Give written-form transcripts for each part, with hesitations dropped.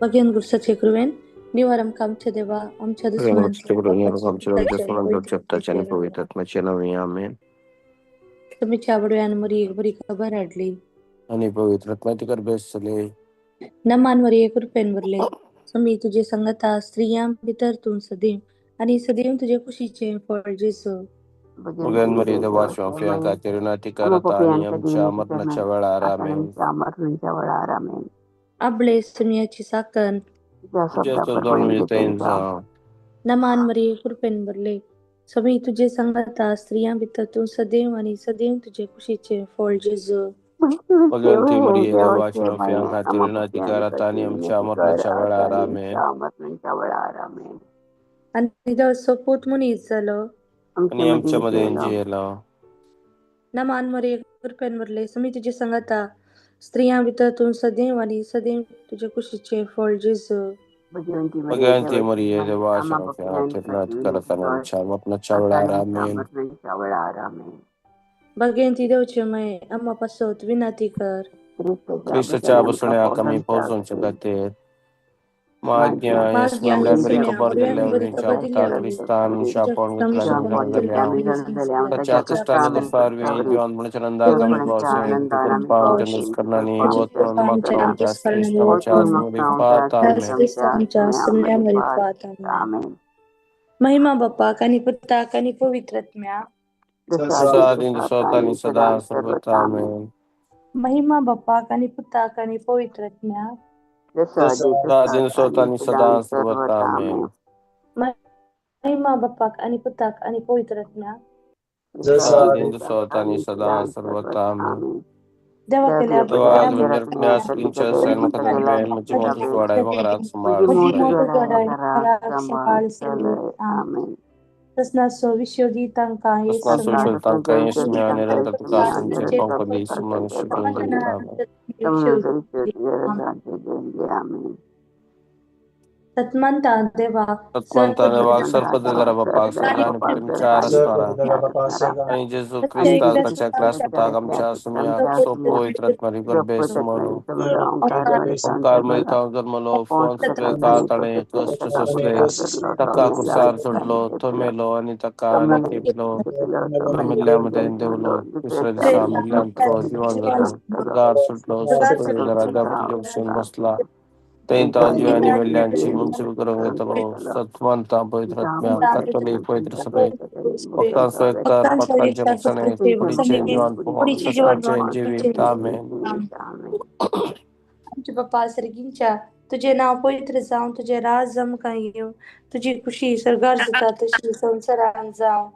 भगेन गुरुसाचे कृपेन निवार आमकां आमच्या देवा आमच्या दुश्मनांच्या पवित्र नावे आमेन. तुमच्या बडव्यान मरी एक बरी खबर हाडली आणि पवित्र आत्मा बेसले. नमान मरिये कृपेन भरले, स्वामी तुझे संगता स्त्रियां भितर तूं सदैव आणि सदैव तुझे कुशीचे फळ जेजू. भगवान मरिये देवाच्या माफिया खातीर विनंती कर आता आणि आमच्या मरणाच्या वेळार आमेन. आमेन. आपले सुमियाची साकन तुझ्या स्तोत्रांचा नमान मरिये कृपेन भरले, स्वामी तुझे संगता स्त्रियां भितर तूं सदैव आणि सदैव तुझे कुशीचे फळ जेजू. भगवंती मरिये देवाच्या माफिया खातीर विनंती कर आता आणि आमच्या मरणाच्या वेळार आमेन. आमेन. आणि देवाचो पूत मनीस जालो आणि आमच्या मध्ये जियेलो. नमान मरिये कृपेन भरले, स्वामी तुझे संगता स्त्रियां भितर तूं सदैव आणि सदैव तुझे कुशीचे फळ जेजू. भगवंती मरिये देवाच्या माफिया खातीर विनंती कर आता आणि आमच्या मरणाच्या वेळार आमेन. आमेन. भगवंती देवचे मय आम्हा पासत विनंती कर. क्रिस्ताच्या बसण्याक आमी पोहोचोवचे खातीर माज्ञा येसम्या म्हणल्यार बरी खबर दिल्ल्या वरवींच्या पुता क्रिस्तान शापोण घेतल्या ताच्या क्रिस्तान दुसारवी जिवन म्हणच्या आनंदाक आमी पावसे कृपा करणानी वतून मागता क्रिस्ताच्या मुरीफात आमेन. महिमा बापाक आणि पुताक आणि पवित्र आत्म्याक. सदा आणि सदा सर्वत्र आमेन. महिमा बापाक आणि पुताक आणि पवित्र आत्म्याक. सदा आणि सदा सर्वत्र आमेन. महिमा बापाक आणि पुताक आणि पवित्र आत्म्याक. सदा आणि सदा सर्वत्र आमेन. देवा केल्या प्रश्नाचो विश्व तांकां सत्मंता देवा जेजू क्रिस्ताच्या क्लास आमच्या सुम्याक सो पवित्र आत्मा उपकार जन्मलो फोन सगळे ताणें कश्ट सोंसले, ताका कुसार सोडलो, तो मेलो आनी ताका आनी खेपलो, तो मेल्ल्या मदें देंवलो, दुसऱ्या दिसा मेल्ल्यान तो जिवन जालो, उद्गार सुटलो, सो राजा तुजे बसला, थंय तो जिवानी मेल्ल्यांची मुनसिब करूंक येतलो. सत्वंता पवित्र आत्म्या कातोलीक पवित्र सभेक भक्तांचो एकतर पातकांचे मुसणे कुडीचें जिवन सस्नाचें जिवीत आमेन. आमच्या बापा सर्गींच्या तुझे नाव पवित्र जावं, तुझे राज आमकां येवं, तुजी खुशी सर्गार जाता तशी संवसारांत जावं.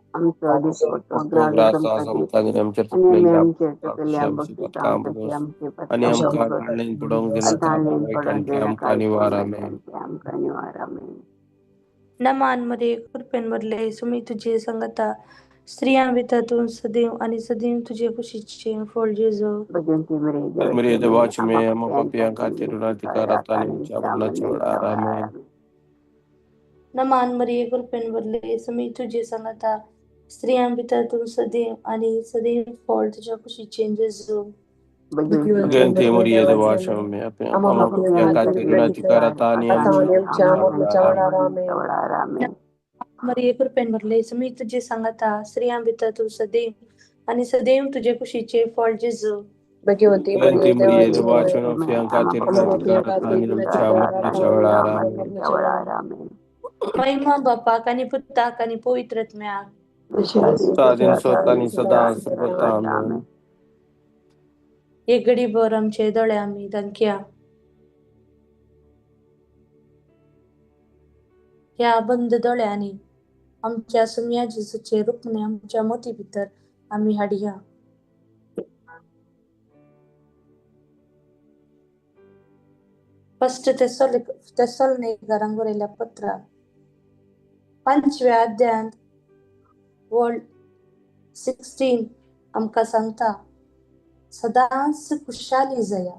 आनी आमकां ताळणेन पडोवंक दिनाका, वायटांतल्यान आमकां निवार आमेन. नमान मरिये कृपेन भरले, स्वामी तुझे संगता स्त्रियां भितर तूं सदैव आणि सदैव तुझे कुशीचे फळ जेजू. मरिये देवाची मे आम्हा पापयां खातीर विनंती कर आता आणि आमच्या मरणाच्या वेळार आमेन. नमान मरिये कृपेन भरले, स्वामी तुझे संगता स्त्रियां भितर तूं सदैव आणि सदैव फळ तुझ्या कुशीचे जेजू. भगवंती मरिये देवाची मे आम्हा पापयां खातीर विनंती कर आता आणि आमच्या मरणाच्या वेळार आमेन. मरिये कृपेन भरले, स्वामी तुझे संगता स्त्रियां भितर तूं सदैव आणि सदैव तुझे कुशीचे फळ जेजू. भगवंती मरिये देवाच्या पापयां खातीर विनंती कर आता आणि आमच्या मरणाच्या वेळार आमेन. महिमा बापाक आणि पुताक आणि पवित्र आत्म्याक. सदा आणि सदा सर्वत्र आमेन. एक घडीभर आमचे दोळे आमी धांकया. ह्या बंद दोळ्यांनी आमच्या सुम्या जेजूचे रुपणे आमच्या मोती भितर आमी हाडया. फर्स्ट तेसलोनिकेकारांक बरयल्ल्या पत्राक 5व्या अध्यायांत वर्ड 16 आमकां सांगता, सदांच खुशाली जाया.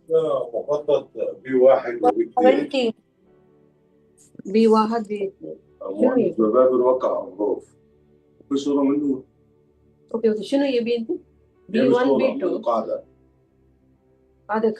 مخطط B 1 و B 2. 17 B 1 B 2. مهندس بابل وقع أحراف في صورة منه. okay okay، شنو يبي انت؟ B هي مش 1 صورة B 2 قاعدة. عندك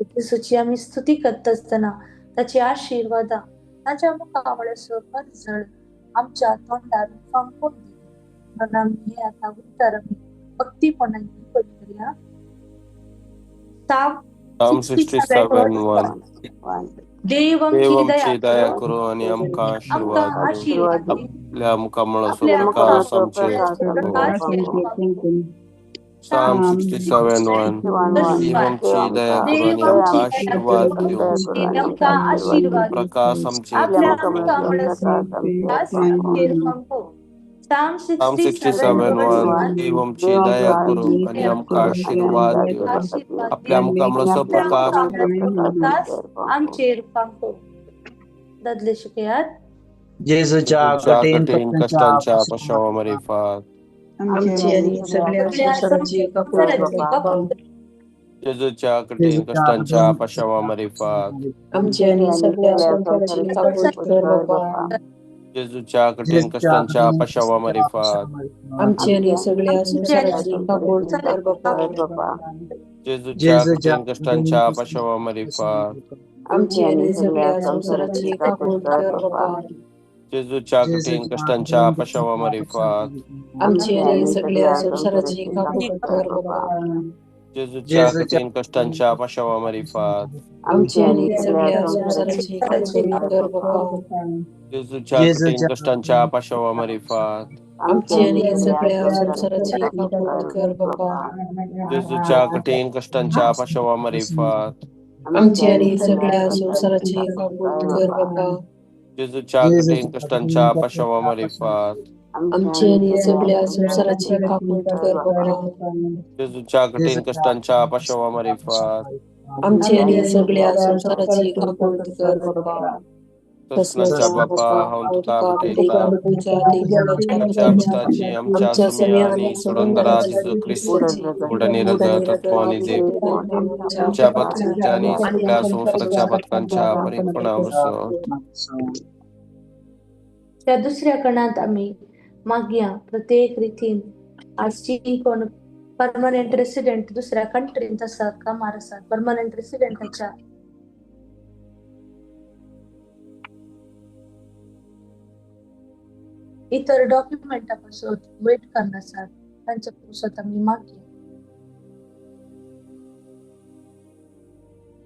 जेजूची आमी स्तुती करता आसतना ताची आशिर्वादां ताच्या मुखामळाचो परजळ आमच्या तोंडार फांकोवन दी म्हणून आमी हे आतां उतर आमी भक्तीपणान रिपीट करुया. Psalm Psalm 67 67:1. देव आमची देव दया आमची दया करूं, करूं आनी आमकां आमकां आशिर्वाद दिवं. आशिर्वाद दी, आपल्या मुखामळाचो आपल्या प्रकाश मुखामळाचो आमचेर प्रकाश फांकोवं. फांकोवं. Psalm 67:1. Verse देव 5. आमची दया करूं देव आनी आमची आमकां दया आशिर्वाद करूं दिवं. आनी आमकां आशिर्वाद दी, प्रकाश आमचेर आपल्या फांकोवं. मुखामळाचो प्रकाश आमचेर फांकोवं. Psalm Psalm 67 verse 67:1. 1. देव आमची दया करूं आनी आमकां आशिर्वाद दिवं. आशिर्वाद आपल्या दी, मुखामळाचो आपल्या प्रकाश मुखामळाचो प्रकाश आमचेर फांकोवं. दादले शिकयात. जेजूच्या जेजूच्या कठीण कठीण कश्टांच्या कश्टांच्या पाशावा मारिफात. आमची आणि सगळ्या सगळ्या संसाराची काकूट संसाराची कर बापा. काकूट जेजूच्या कठीण जेजूच्या कश्टांच्या कठीण पाशावा मारिफात. आमची आणि सगळ्या संसाराची काकूट कर बापा. जेजूच्या कठीण जेजूच्या कश्टांच्या कठीण पाशावा कश्टांच्या मारिफात. पाशावा आमची आणि सगळ्या आमची आणि संसाराची काकूट कर बापा. जेजूच्या जेजूच्या कठीण कठीण कश्टांच्या कश्टांच्या पाशावा मारिफात. आमची आणि सगळ्या संसाराची काकूट कर बापा. जेजूच्या कठीण जेजूच्या कश्टांच्या कठीण पाशावा कश्टांच्या मारिफात. आमची आणि सगळ्या संसाराची काकूट कर बापा. जेजूच्या जेजूच्या कठीण कश्टांच्या पाशावा मारिफात. आमची आणि सगळ्या संसाराची काकूट कर बापा. जेजूच्या कठीण जेजूच्या कश्टांच्या पाशावा मारिफात. आमची आणि सगळ्या संसाराची काकूट कर बापा. जेजूच्या कठीण कश्टांच्या पाशावा मारिफात. आमची आणि सगळ्या संसाराची काकूट कर बापा. जेजूच्या कठीण जेजूच्या कश्टांच्या कठीण पाशावा मारिफात. आमची आणि सगळ्या संसाराची काकूट कर बापा. जेजूच्या कठीण जेजूच्या कश्टांच्या पाशावा मारिफात. आमची आणि सगळ्या संसाराची काकूट कर बापा. ससनाच्या तसनाच्या बापा, बापा, हांव हांव तुका तुका भेटयता. भेटयता तुज्या देवाच्या तुज्या पुताची पुताची आमच्या आमच्या सुम्या सुम्या आनी आनी सोडणदारा सोडणदारा जेजू जेजू क्रिस्त क्रिस्ताची गोड आनी गोड रगत आनी रगत तत्व आनी आनी देव आमच्या आमच्या पातकांच्या आनी सगळ्या संवसाराच्या पातकांच्या परिपणा बसत. त्या दुसऱ्या कणांत आमी मागया प्रत्येक रितीन आजची कोण परमनंट रेसिडेंट दुसऱ्या कंट्रींत आसा, कामार आसा, परमनंट रेसिडेंटाच्या इतर डॉक्युमेंटा पासून वेट करना आसात तांच्या पासून आमी मागया.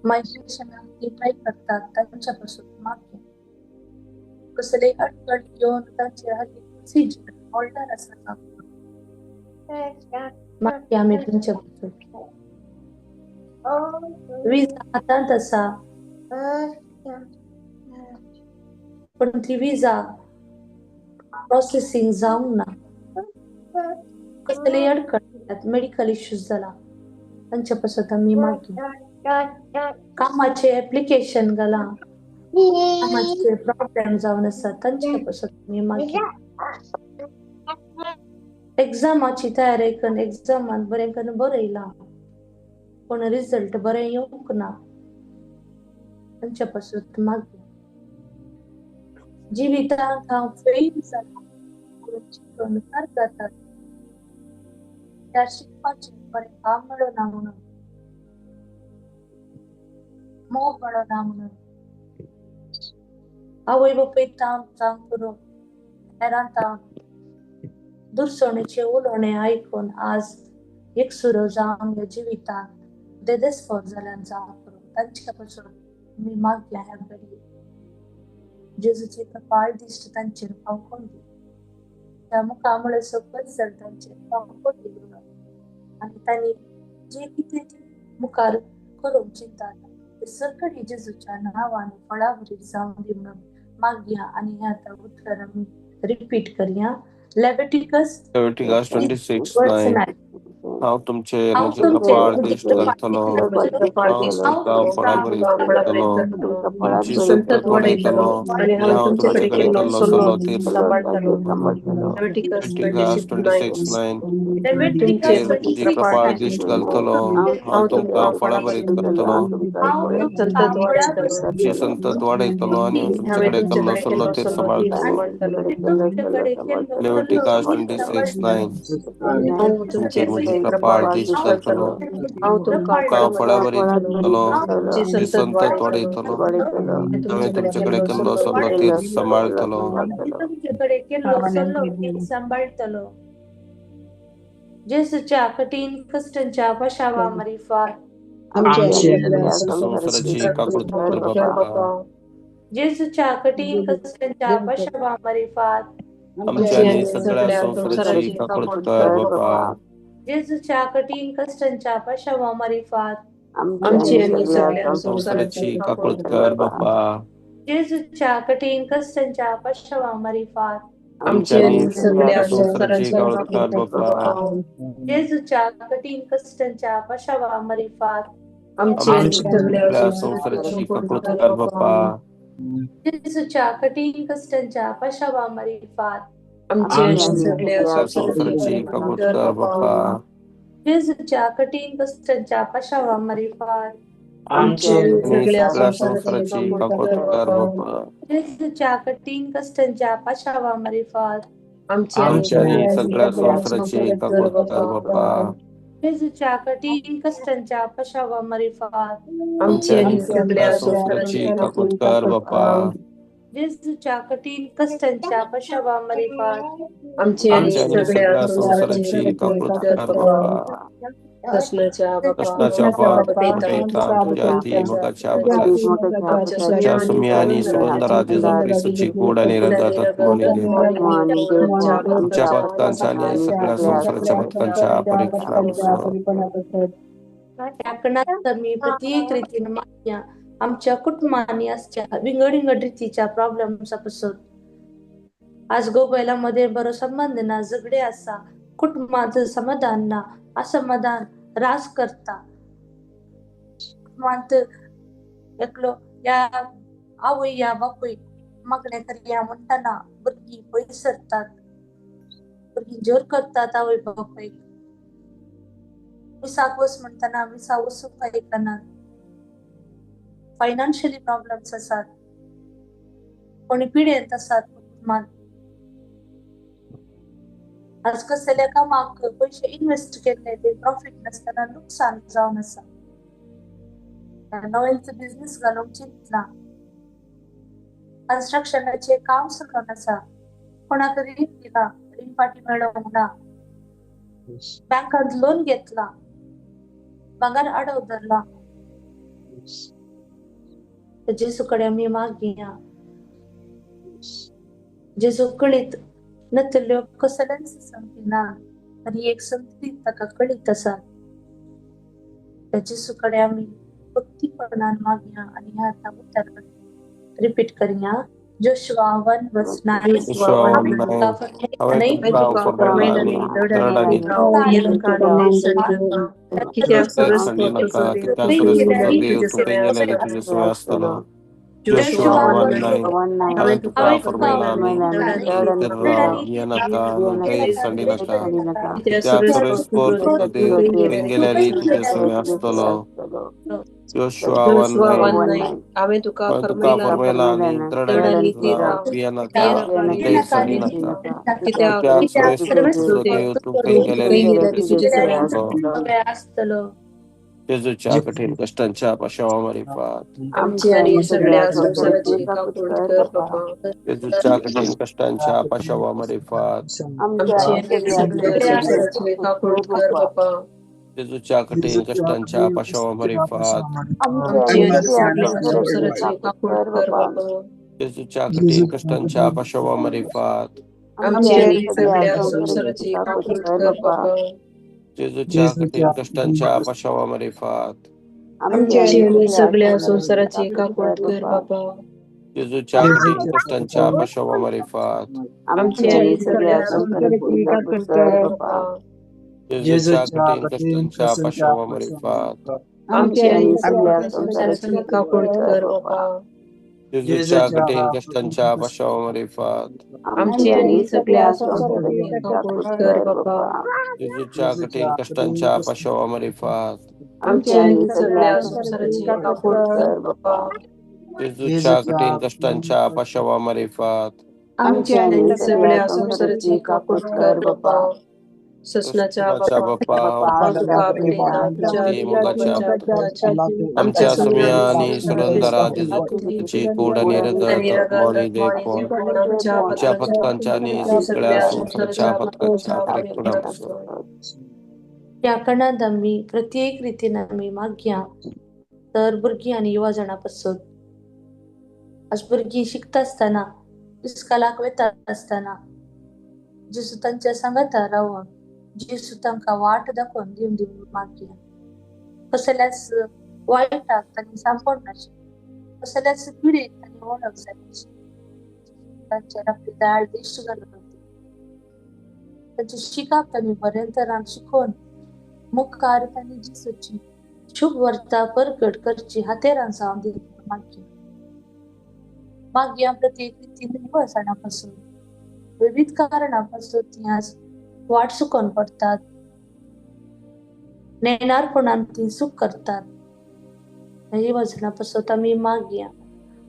मायग्रेशनाक ती ट्राय करतात तांच्या पासून मागया. कसलेय अडचण येवन तांचे हाली प्रोसिजर होल्डर आसा मागया आमी तांच्या पासून. विजा हातांत आसा पण ती विजा प्रोसेसिंग जावंक ना, कसलेय अडचण येतात, मेडिकल इश्यूज जाला तांच्या पासून आमी मागया. कामाचे एप्लिकेशन घालां, कामाचे प्रॉब्लेम जावन आसा तांच्या पासून आमी मागया. एग्जामाची तयारी करून एग्जामान बरें करून बरयलां पूण रिजल्ट बरें येवंक ना तांच्या पासून मागया. जिवितांत हांव फेल जाला म्हणून चिंतून जातात त्या शिकपाचें बरें काम मेळना म्हणून, मोग मेळना म्हणून, आवय बापूय ताम ताम करून हेरां ताम दुरसणेचें उलोवणें आयकून आज एकसुरो जावन ह्या जिवितांत देदेस्पोर जाल्यान जावं करून तांच्या पासून आमी मागया ह्या घडये. जेजूची कपाळ दिश्ट तांचेर फांकोवन दी, त्या मुखामळाचो परजळ तांचेर फांकोवन दी म्हणून आनी तांणी जे कितें ते मुखार करूंक चिंतात ते सगळें जेजूच्या नांवान फळावरीत जावं दी म्हणून मागया. आनी हें आतां उतर आमी रिपीट करया. Leviticus Leviticus 26 26:9. 9. हांव तुमचे हांव म्हजें तुमचे कपाळ म्हजें दिश्ट कपाळ घालतलो, दिश्ट हांव घालतलो, तुमकां हांव तुमकां फळाभरीत करतलो, तुमची संतत संतत वाडयतलो वाडयतलो आनी आनी हांव हांव तुमचे तुमचे कडेन कडेन केल्लो केल्लो सल्लो सल्लो तीर सांबाळटलो. Leviticus Leviticus 26:9. 26:9. Leviticus तुमचेर म्हजी 26 कपाळ दिश्ट घालतलो, हांव हांव तुमकां तुमकां फळाभरीत फळाभरीत करतलो, हांव तुमकां संतत वाडयतलो तुमची संतत वाडयतलो आनी हांव तुमचे हांवें कडेन तुमचे केल्लो कडेन सल्लो केल्लो तीर सल्लो तीर सांबाळटलो. सांबाळटलो. तुमचे कडेन केल्लो सल्लो Leviticus तीर 26:9. सांबाळटलो. हांव तुमचेर तुमचेर म्हजी म्हजी कपाळ रपाळ दीस चलतलो. हांव तुमकां तुका हांव फळां भरयतलो, तुमची तुजी संतत संतत वाडयतलो. वाडयतलो. हांवें हांवें तुमचे तुमचे कडेन कडेन केल्लो केल्लो सल्लो सल्लो तीर तीर सांबाळटलो. तुमचे कडेन केल्लो सल्लो तीर सांबाळटलो. जेजूच्या कठीण कश्टांच्या पाशावा मारिफात. आमची आमची सगळ्या संवसाराची संवसाराची काकूट कर कर बापा. बापा. जेजूच्या कठीण कश्टांच्या पाशावा मारिफात. आमची आनी सगळ्या संवसाराची काकूट कर बापा. जेजूच्या कठीण कश्टांच्या पाशावा मारिफात. आमची आनी सगळ्या संवसाराची काकूट कर बापा. जेजूच्या कठीण कश्टांच्या पाशावा मारिफात. आमची आनी सगळ्या संवसाराची संवसाराची काकूट कर काकूट कर बापा. बापा. जेजूच्या कठीण कश्टांच्या पाशावा मारिफात. आमची आनी आमच्या सगळ्या सगळ्या संवसाराची संवसाराची काकूट काकूट कर कर बापा. बापा. जेजूच्या कठीण कश्टांच्या पाशावा मारिफात. आमची आनी आमची सगळ्या सगळ्या संवसाराची संवसाराची काकूट काकूट कर कर बापा. बापा. जेजूच्या कठीण कश्टांच्या पाशावा मारिफात. आमची आमची आनी आनी सगळ्या सगळ्या संवसाराची संवसाराची काकूट काकूट कर कर बापा. बापा. जेजूच्या कठीण कश्टांच्या पाशावा मारिफात. आमची आनी आमच्या आनी सगळ्या सगळ्या संवसाराची संवसाराची कर काकूट कर बापा. बापा. जेजूच्या कठीण कश्टांच्या पाशावा मारिफात. आमची आमच्या आनी आनी सगळ्या सगळ्या संवसाराची संवसाराची काकूट काकूट कर कर बापा. बापा. जेजूच्या कठीण कश्टांच्या पाशावा मारिफात. आमची आनी आमच्या आनी सगळ्या सगळ्या संवसाराची संवसाराची काकूट काकूट कर कर बापा. बापा. कृष्णाच्या बापा, कृष्णाच्या बापा, बटयता, बटयता तुझ्या हाती मोगाच्या आमच्या आमच्या सुम्या सुम्या आणि आणि सुरंदरा जेजू ख्रिस्ताची गोड आणि रगात आत्मनी देव. आमच्या पातकांच्या आणि सगळ्या संवसाराच्या पातकांच्या परिणाम. त्याकणात आमी प्रत्येक रितीन मागया आमच्या कुटुंबांनी आसच्या विंगड विंगड रितीच्या प्रॉब्लेम्सा पासून. आज गोबैला मध्ये बरो संबंध ना, झगडे आसा, कुटुंबांत समाधान ना, असमाधान रास करता. कुटुंबांत एकलो या आवय या बापूय मागणे करया म्हणटना भुरगीं पयस सरतात, भुरगीं जोर करतात आवय बापूयक. मिसाक वच म्हणटना मिसा वचूंक आयकनात. फायनान्शियली प्रॉब्लेम्स आसात, कोणी पिडेंत आसात कुटुंबांत. आज कसल्या कामाक पयशे इन्वेस्ट केल्ले ते प्रॉफीट नासतना लुकसान जावन आसा. नोवेलचो बिझनेस घालूंक चिंतला, कन्स्ट्रक्शनाचें काम सुरू आसा, कोणाक रीण दिला, रीण पाटी मेळोंक ना, बँकांत लोन घेतला, भांगर आडव धरला. जेजू कडेन आमी मागया, जेजू कळीत नातल्यो कसलेंच संगती ना, आनी एक संगती ताका कळीत आसा. त्या जेजू कडेन आमी भक्तीपणान मागया आनी ह्या आतां उतर रिपीट करया. Joshua 1:9. Joshua 1:9. हांवें तुका फर्मायलां आनी दृढ आनी कित्याक दुश्ट संडी नाका, कित्याक सुरेश तुजो देव तूं खंय गेल्यार तुजे सुवे आसतलो. जोशुआ 1:9. हांवें तुका फर्मायलां आनी भितर राव, भिये नाका, गैर संडी नाका, कित्याक सुरेश तुजो देव तूं खंय गेल्यार तुजे सुवे आसतलो. जोशुआ 1:9. हांवें तुका हांवें तुका फर्मायलां आनी दृढ आनी राव, भिये नाका, गैर संडी नाका, कित्याक कित्याक सुरेश तुजो देव तूं खंय गेल्यार तुजे सुवे आसतलो. जेजूच्या कठीण कश्टांच्या पाशावा मारिफात. आमची आनी सगळ्या संवसाराची काकूट कर बापा. जेजूच्या कठीण कश्टांच्या पाशावा मारिफात. आमची आनी सगळ्या संवसाराची काकूट कर बापा. जेजूच्या कठीण कश्टांच्या पाशावा मारिफात. आमची आनी सगळ्या संवसाराची काकूट कर बापा. जेजूच्या कठीण कश्टांच्या पाशावा मारिफात. आमची आनी सगळ्या संवसाराची काकूट कर बापा. जेजूच्या कठीण कश्टांच्या पाशावा मारिफात. आमची आनी सगळ्या संवसाराची काकूट कर बापा. जेजूच्या कठीण कश्टांच्या पाशावा मारिफात. आमची आनी सगळ्या संवसाराची काकूट कर बापा. जेजूच्या कठीण कश्टांच्या पाशावा मारिफात. आमची आनी सगळ्या संवसाराची काकूट कर बापा. जेजूच्या कठीण कश्टांच्या पाशावा मारिफात. आमची आनी सगळ्या संवसाराची काकूट कर बापा. जेजूच्या कठीण कश्टांच्या पाशावा मारिफात. आमची आनी सगळ्या संवसाराची काकूट कर बापा. जेजूच्या कठीण कश्टांच्या पाशावा मारिफात. आमची आनी सगळ्या संवसाराची काकूट कर बापा. ससनाच्या ससनाच्या बापा, बापा, हांव तुका भेटयतां तुज्या मोगाच्या पुताची आमच्या सुम्या आनी सोडणदारा जेजू क्रिस्ताची कूड आनी रगत, आनी आत्मो रगत, आनी आत्मो आनी देवपण देवपण आमच्या आमच्या पथकांच्या पथकांच्या आनी आनी सगळ्या सगळ्या संवसाराच्या संवसाराच्या पथकांच्या पथकांच्या परिपूर्ण परिपूर्ण. ह्या कणांत आमी प्रत्येक रितीन आमी मागया तर भुरगीं आनी युवा जाणां पासून आज भुरगीं शिकता आसतना इस्कोलाक वता आसतना जेजू तांच्या सांगाता रावन जेजू तांकां वाट दाखोवन दिवन दिवन मागया. कसल्याच वायटाक तांणी सांपडनाशें, कसल्याच पिडेक तांणी वळख जायनाशें. तांचेर आपली दयाळ दिश्ट घालून तांचें शिकप तांणी बरें तरान शिकोवन मुखार तांणी जेजूची शुभ वार्ता परगट करची हातेरां जावन दिवन मागया. मागया प्रत्येक रितीन युवा पासून विविध कारणां पासून ती आज वाट चुकोवन पडटात, नेणारपणान ती चूक करतात. युवा पासून आमी मागया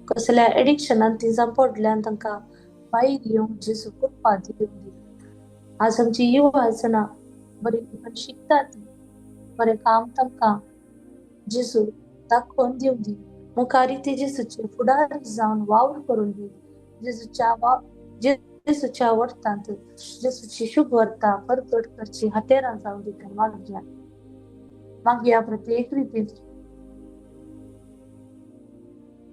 कसल्या एडिक्शनान ती सांपडल्यान तांकां भायर येवंक जेजू कृपा दिवन दी. आज आमची युवा जाणां बरें शिकतात, बरें काम तांकां जेजू दाखोवन दिवन दी. मुखार ती जेजूचे फुडारी जावन वावर करून दी. जेजूच्या वर्तांत जेजूची शुभ वार्ता परगट करची हातेरां जावन दी. मागया मागया प्रत्येक रितीन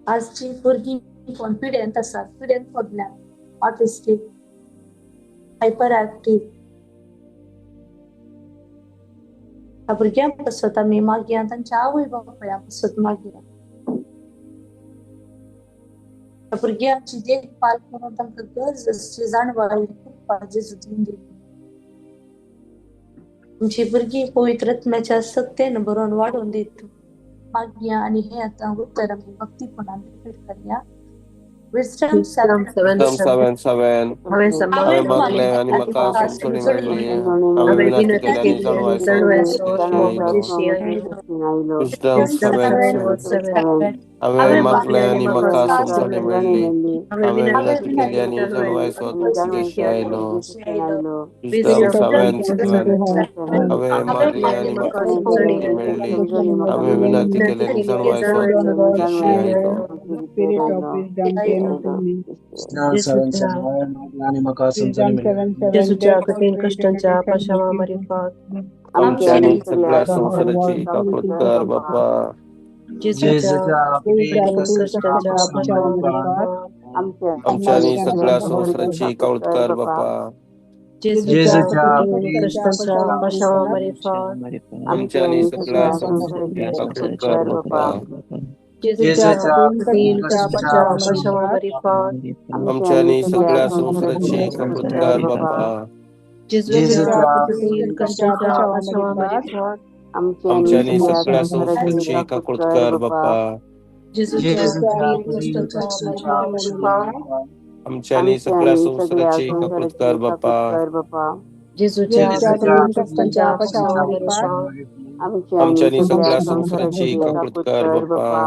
आजची भुरगीं कोण पिडेंत आसात, पिडेंत पडल्यात, ऑटिस्टीक, हायपर ऍक्टीव ह्या भुरग्यां पासत आमी मागया, तांच्या आवय बापायां पासत मागया. ह्या भुरग्यांची देखभाल करून तांकां गरज आसची जाणवाय कृपा जेजू दिवन दी. आमची भुरगीं पवित्र आत्म्याच्या सक्तेन बरोवन वाडोवन दीत मागया. आनी हे आतां उत्तर आमी भक्तीपणान रिपीट करया. Wisdom Wisdom 7 7 7 7. हांवें हांवें मागलें मागलें आनी म्हाका समजणी मेळ्ळी, हांवें हांवें विनंती विनंती केली आनी केली जाणवाय आनी जाणवाय सोद सोद म्हजेशी आयलो. Wisdom Wisdom 7 7 7. 7. हांवें हांवें मागलें मागलें आनी आनी म्हाका म्हाका समजणी समजणी मेळ्ळी, हांवें हांवें विनंती विनंती केली केली आनी आनी जाणवाय जाणवाय सोद सोद म्हजेशी म्हजेशी आयलो. आयलो. Wisdom Wisdom 7 7 7. 7. हांवें हांवें मागलें मागलें आनी म्हाका म्हाका समजणी समजणी मेळ्ळी, हांवें विनंती विनंती केली आनी केली आनी जाणवाय सोद जाणवाय सोद म्हजेशी म्हजेशी आयलो. आयलो. Spirit of wisdom came to me. Wisdom 7 जेजूच्या 7. हांवें मागलें आनी म्हाका समजणी Wisdom मेळ्ळी. 7 7. जेजूच्या Therefore कठीण great कश्टांच्या affliction पाशावा became मारिफात आमच्या आमच्या आनी आनी सगळ्या सगळ्या the whole संवसाराची world काकूत to the कर बापा. जेजूच्या जेजूच्या जेजूच्या कठीण कठीण कठीण कश्टांच्या कश्टांच्या कश्टांच्या पाशावा पाशावा मारिफात मारिफात आमच्या आनी आमच्या सगळ्या आनी सगळ्या संवसाराची काकूत कर बापा. जेजूच्या जेजूच्या कठीण कठीण कश्टांच्या कश्टांच्या पाशावा पाशावा मारिफात आमच्या आनी सगळ्या संवसाराची काकूत कर बापा. जेजूच्या जेजूच्या कठीण कठीण कश्टांच्या कश्टांच्या पाशावा पाशावा मारिफात आमच्या आनी सगळ्या संवसाराची काकूत कर बापा. जेजूच्या जेजूच्या कठीण कठीण कश्टांच्या कश्टांच्या पाशावा मारिफात आमच्या आनी सगळ्या संवसाराची काकूत कर बापा. जेजूच्या जेजूच्या कठीण कठीण कश्टांच्या कश्टांच्या पाशावा पाशावा मारिफात मारिफात आमच्या आनी सगळ्या संवसाराची काकूत कर बापा. जेजूच्या जेजूच्या कठीण कठीण कश्टांच्या कश्टांच्या पाशावा पाशावा मारिफात मारिफात आमच्या आनी सगळ्या संवसाराची काकूत कर बापा.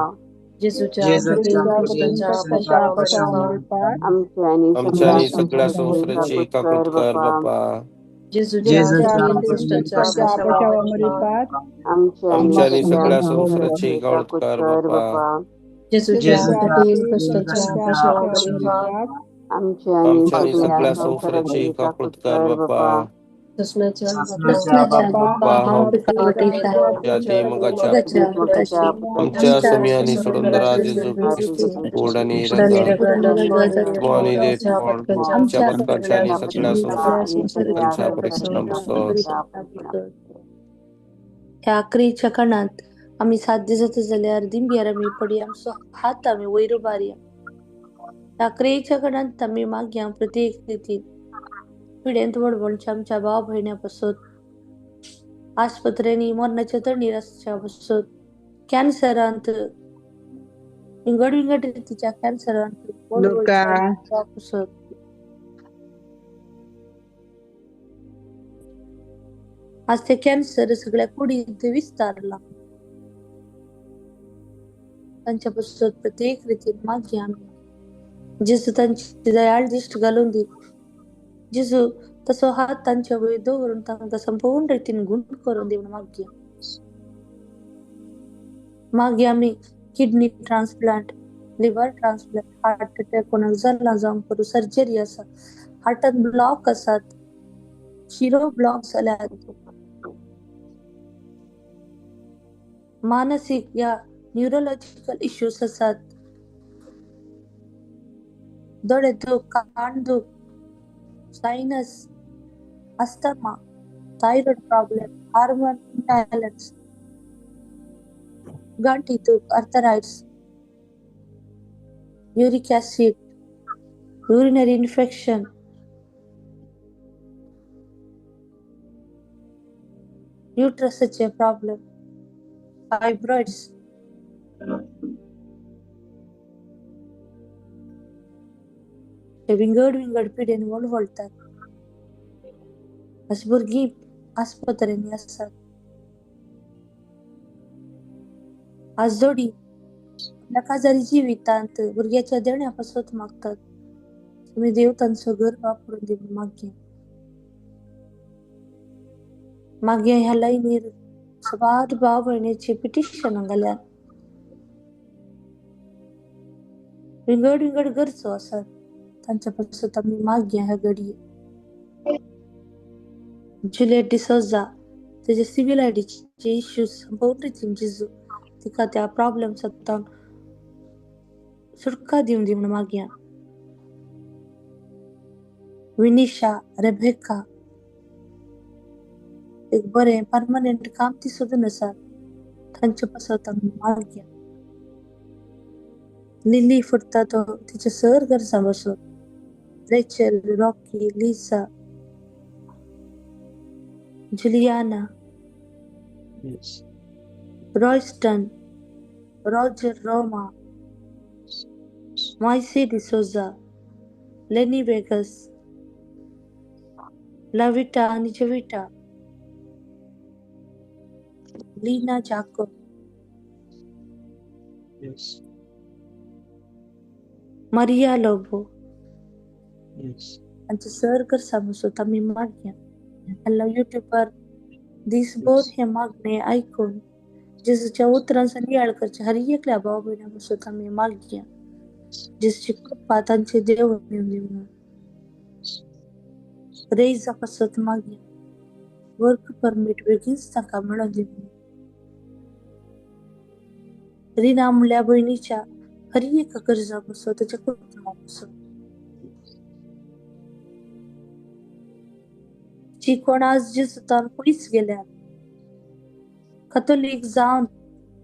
जेजूच्या जेजूच्या कठीण कठीण कश्टांच्या कश्टांच्या पाशावा पाशावा मारिफात मारिफात आमच्या आनी सगळ्या संवसाराची काकूत कर बापा. जेजूच्या जेजूच्या कठीण कठीण कश्टांच्या कश्टांच्या पाशावा पाशावा मारिफात मारिफात आमच्या आनी सगळ्या संवसाराची काकूत कर बापा. जेजूच्या जेजूच्या कठीण कठीण कश्टांच्या कश्टांच्या पाशावा पाशावा मारिफात मारिफात आमच्या आनी सगळ्या संवसाराची काकूत कर बापा. ससनाच्या सासनाच्या ससनाच्या बापा, बापा, बापा, हांव हांव तुका भेटयतां तुज्या देमगाच्या मोगाच्या पुताची आमच्या सुम्या आनी सोडणदारा जेजू क्रिस्ताची कोड आनी आणि रगत, रगत, आत्मा आणि आत्मो आनी आमच्या देवपण पथकांच्या आमच्या आमच्या पथकांच्या आनी सगळ्या सगळ्या संवसाराच्या संवसाराच्या परिपूर्ण बसोत. ह्या आक्रीच्या कणांत आमी साध्य जाता जाल्यार दिंब्यार आमी पडया, आमचो हात आमी वयर उबारया. ह्या आक्रेच्या कणांत आमी मागया प्रत्येक रितीन पिडेंत वडवणच्या आमच्या भाव भयण्या पासत, आस्पत्र्यांनी मरणाच्या तणीर आसच्या पासत, कॅन्सरांत विंगड विंगड रितीच्या कॅन्सरांत लुका वडवणच्या पासत, आज ते कॅन्सर सगळ्या कुडींत विस्तारला तांच्या पासत प्रत्येक रितीन मागया आमी. जेजू तांची दयाळ दिश्ट घालून दी. जेजू तसो हात तांच्या वयर दवरून तांकां संपूर्ण रितीन गुण करून दी म्हणून मागया. मागीर आमी kidney transplant, liver transplant, heart attack कोणाक जाला जावंक करूं, सर्जरी आसा, हार्टान ब्लॉक आसात, शिरो ब्लॉक जाल्यात, मानसीक या न्युरोलॉजिकल इश्यूज आसात, दोळे दूख, कान दूख, sinus, asthma, thyroid problem, hormone imbalance, गांठी दूख, arthritis, uric acid, urinary infection, युट्रसाचे problem, fibroids, विंगड विंगड पिडेन वळवळटात. अशी भुरगीं आस्पत्रेंनी आसात. आजोडी आपल्या काजारी जिवितांत भुरग्याच्या देण्या पासत मागतात. तुमी देव तांचो घर वापरून दी मागीर. मागीर ह्या लायनीर साबार भाव भयणीची पिटिशनां घाल्यात. विंगड विंगड गरजो आसात तांच्या पासत आमी मागया ह्या घडये. जुलियट डिसोजा तेजे सिवील आयडीचे इश्यूज संपूर्ण रितीन जेजू तिका त्या प्रॉब्लेम्सांतल्यान सुटका दिवन दी म्हणून मागया. विनिशा, रेबेका एक बरें परमनंट काम ती सोदून आसात तांचे पासत आमी मागया. लिली फुडटा तो तिच्या सर गरजां बसून, Rachel, Rocky, Lisa, Juliana, Royston, Roger Roma, Moisey D'Souza, Lenny Vegas, Lavita आनी Jovita, Lina Jacob, Maria Lobo. आमचे सर गरजां बसत आमी मागया. हॅलो युट्यूबार दीसभर हे मागणे आयकून जेजूच्या उतरांचो नियाळ करचे हर एकल्या भाव भयणां बसत आमी मागया. जेजूची कृपा तांचे देव दिवन म्हणून. रेजा पासत मागया. वर्क परमीट बेगीनच तांकां मेळोन दी म्हणून. रिना म्हणल्या भयणीच्या हर एका गरजा बसत ताच्या कुटुंबा बसत. जी कोण आज जेजूतान पयस गेल्यात, कथोलीक जावन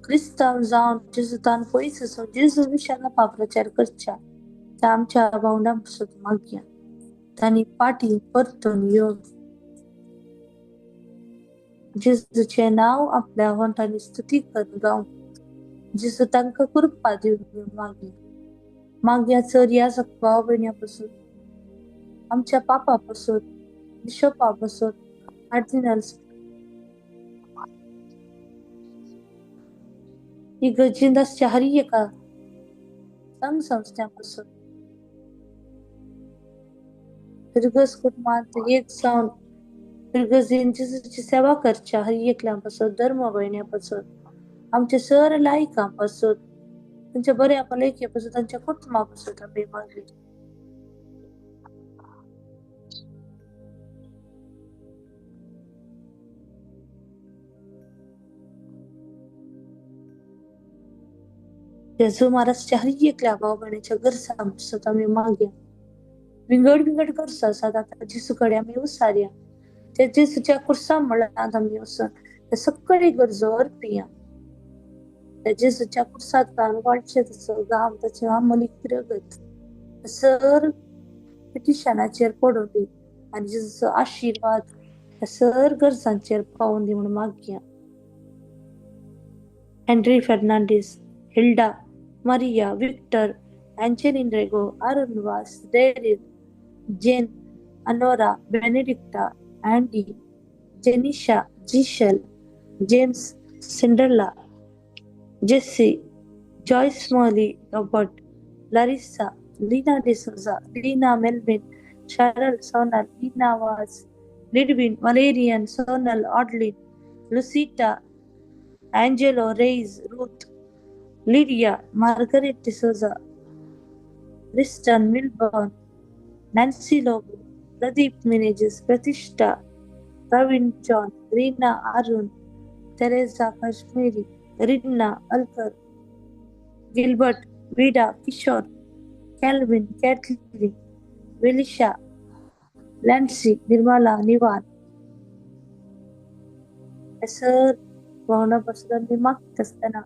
क्रिस्तांव जावन जेजूतान पयस आसून जेजू विशान पाप्रचार करच्या त्या आमच्या भावंडां पासत मागया. तांणी पाटी परतून येवन जेजूचें नांव आपल्या ओंठांनी स्तुती करून गावंक जेजू तांकां कृपा दिवन मागया. मागया चर ह्या भाव भयण्यां पासून, आमच्या पापा पासून, बिशपा पासून, कार्दिनल्स, इगर्जींत आसच्या हर एका संघ संस्थ्यां पासून, फिरगज कुटुंबांत एक जावन फिरगजीन जेजूची सेवा करच्या हर एकल्या पासून, धर्म भयण्यां पासून, आमच्या सर लायकां पासून, तांच्या बऱ्या भलायके पासून, तांच्या कुटुंबा पासून आमी मागया. जेजू महाराजच्या हर एकल्या भाव भयणीच्या गरजां पासून आमी मागया. विंगड विंगड गरजो आसात आतां जेजू कडेन आमी उसारया. त्या जेजूच्या कुर्सा मळांत आमी वचून त्या सगळी गरजो अर्पिया. त्या जेजूच्या कुर्सांतल्यान वाडचें ताचो घाम, ताचें आमोलीक रगत सर पिटिशनाचेर पडून दी आनी जेजूचो आशिर्वाद त्या सर गरजांचेर पावून दी म्हणून मागया. Henry Fernandes, Hilda, Maria, Victor, Angeline Rego, Arun Vaz, Daryl, Jane, Anora, Benedicta, Andy, Jenisha, Jishel, James, Cinderella, Jesse, Joyce Molly, Robert, Larissa, Lina D'Souza, Lina Melvin, Sharal, Sonal, Lina Vaz, Lidwin, Valerian, Sonal, Audlin, Lucita, Angelo, Reyes, Ruth, Lydia, Margaret D'Souza, Riston, Milburn, Nancy Lobo, Pradeep Menezes, Pratishtha, Praveen John, Reena Arun, Teresa Kashmiri, Rinna Alkar, Gilbert, Vida, Kishore, Calvin, Kathleen, Velisha, Lancy, Nirmala, Nivan. Sir भावना पासून आमी मागता आसतना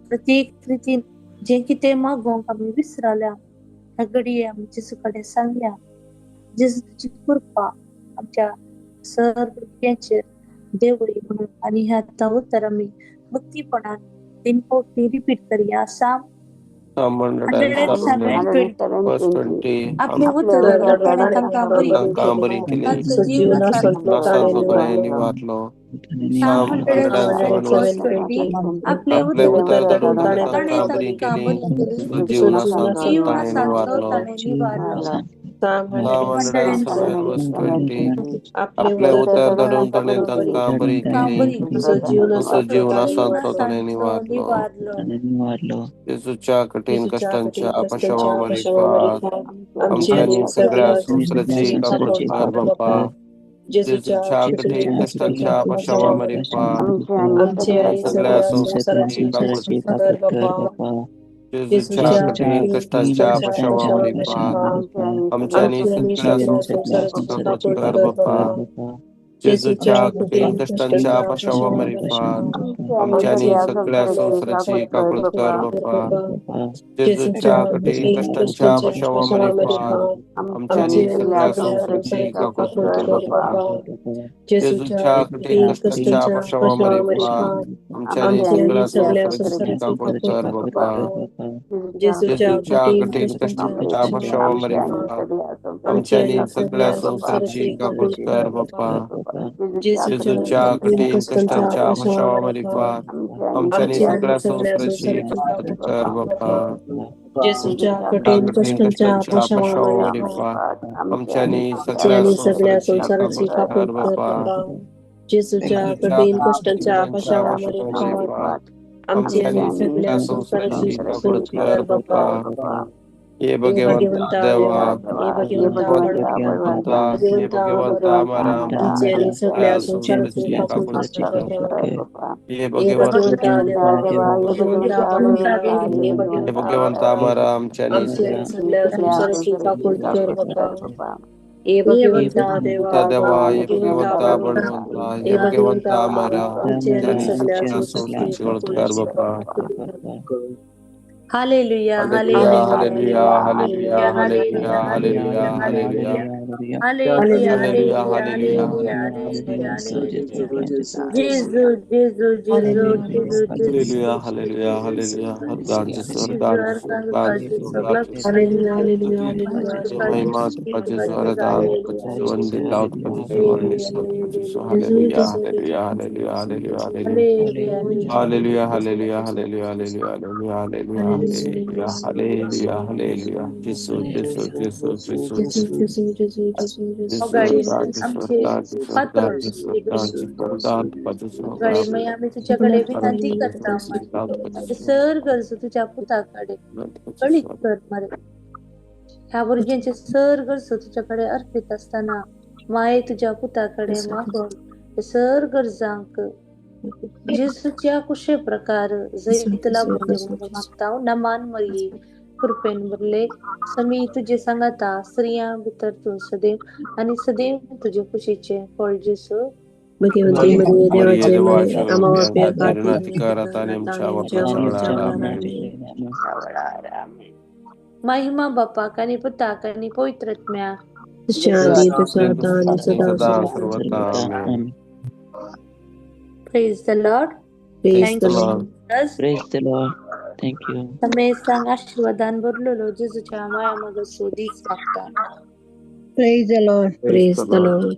प्रत्येक रितीन जें कितें मागोवंक आमी विसरल्या ह्या घडये आमी जेजू कडेन सांगया. जेजू तुजी कृपा आमच्या सर भुरग्यांचेर देवय म्हणून. आनी ह्या आतां उतर आमी भक्तीपणान 3 फावटी रिपीट करया. Psalm 107:20. Verse 20. आपले उतर ताणें तांकां बरी केली, तांचो जीव नासांचो ताणें निवारलो. Psalm 107 verse 20. आपले आपले उतर उतर धाडून ताणें तांकां बरी तांकां केली, बरी केली, जीव नासांचो जीव ताणें नासांचो निवारलो. ताणें निवारलो. Psalm 107 verse 20. आपले उतर धाडून ताणें तांकां बरी केली, तसो जीव नासांचो ताणें निवारलो. निवारलो. जेजूच्या कठीण कश्टांच्या पाशावामारिफात आमच्या आनी सगळ्या संवसाराची काकूट कर बाप्पा. जेजूच्या कठीण कश्टांच्या पाशावामारिफात आमच्या सगळ्या संवसाराची काकूट कर बाप्पा. जेजूच्या कठीण कश्टांच्या पाशावामारिफात आमच्या आनी सगळ्या संवसाराची काकूट कर बाप्पा. जेजूच्या कठीण कश्टांच्या पाशावामारिफात आमच्या आनी सगळ्या संवसाराची काकूट कर बाप्पा. जेजूच्या कठीण कश्टांच्या पाशावामारिफात आमच्या आनी सगळ्या संवसाराची काकूट कर बाप्पा. जेजूच्या कठीण कश्टांच्या पाशावामारिफात आमच्या आनी सगळ्या संवसाराची काकूट कर बाप्पा. जेजूच्या कठीण कश्टांच्या पाशावामारिफात आमच्या आनी सगळ्या संवसाराची काकूट कर बाप्पा. जेजूच्या कठीण कश्टांच्या पाशावामारिफात आमच्या आनी सगळ्या संवसाराची काकूट कर बाप्पा. जेजूच्या कठीण कश्टांच्या पाशावामारिफात आमच्या आनी सगळ्या संवसाराची काकूट कर बाप्पा. जेजूच्या कठीण कश्टांच्या पाशावामारिफात आमच्या आनी सगळ्या संवसाराची काकूट कर बाप्पा. हे भगवंता देवा, हे भगवंता मारा, आमच्या सगळ्या संवसाराची काकूट कर. हे भगवंता हे भगवंता मारा, आमच्या सगळ्या संवसाराची काकूट कर बाप्पा. हे भगवंता देवा, देवा, हे भगवंता बळवंता, हे भगवंता मारा, आमच्या सगळ्या संवसाराची काकूट कर बाप्पा. Hallelujah, hallelujah, hallelujah, hallelujah, hallelujah, hallelujah, hallelujah, hallelujah, hallelujah, hallelujah. Gesù, Gesù, Gesù, Gesù, hallelujah, hallelujah, hallelujah. हरदान जेसू, हरदान जेसू, हरदान जेसू, हरदान जेसू. Hallelujah, hallelujah, hallelujah. महिमा तुका जेसू, हरदान तुका जेसू, वंदे लाव तुका जेसू, वर्णित तुका जेसू. Hallelujah, hallelujah, hallelujah, hallelujah, hallelujah, hallelujah, hallelujah, hallelujah, hallelujah, hallelujah, hallelujah, hallelujah, hallelujah, hallelujah. जेसू, जेसू, जेसू, जेसू, जेजू, जेजू, जेजू, जेजू, जेजू. अगाडी आमचे पात्र गाडी आम्ही तुझ्याकडे विनंती करता. सर गरजो तुझ्या पुताकडे कळीत कर मरे. ह्या भुरग्यांचे सर गरजो तुझ्याकडे अर्पित असताना माये तुझ्या पुताकडे मागून सर गरजांक जेजूच्या कुशे प्रकार जैत लाभून मागता. नमान मरिये, कृपेन भरले, समी तुझे सांगाता, स्त्रियां भितर तूं सदैव आणि सदैव तुझे खुशीचे फळ जेसू. भगवंती मरिये देवाचे माये, आम्हा पाप्या कर आता आणि आमच्या मरणाच्या वेळार. आमेन. महिमा बापाक आणि पुताक आणि पवित्र आत्म्याक, जशा आदी तशा आता आणि सदा सदा सर्वथा. आमेन. Praise the Lord. Praise Thank the you. Lord. Jesus. Praise the Lord. Thank you. समेस्तांक आशीर्वादान भरलेलो जेजूच्या माया मगसो दीस लागता. Praise the Lord. Praise the Lord.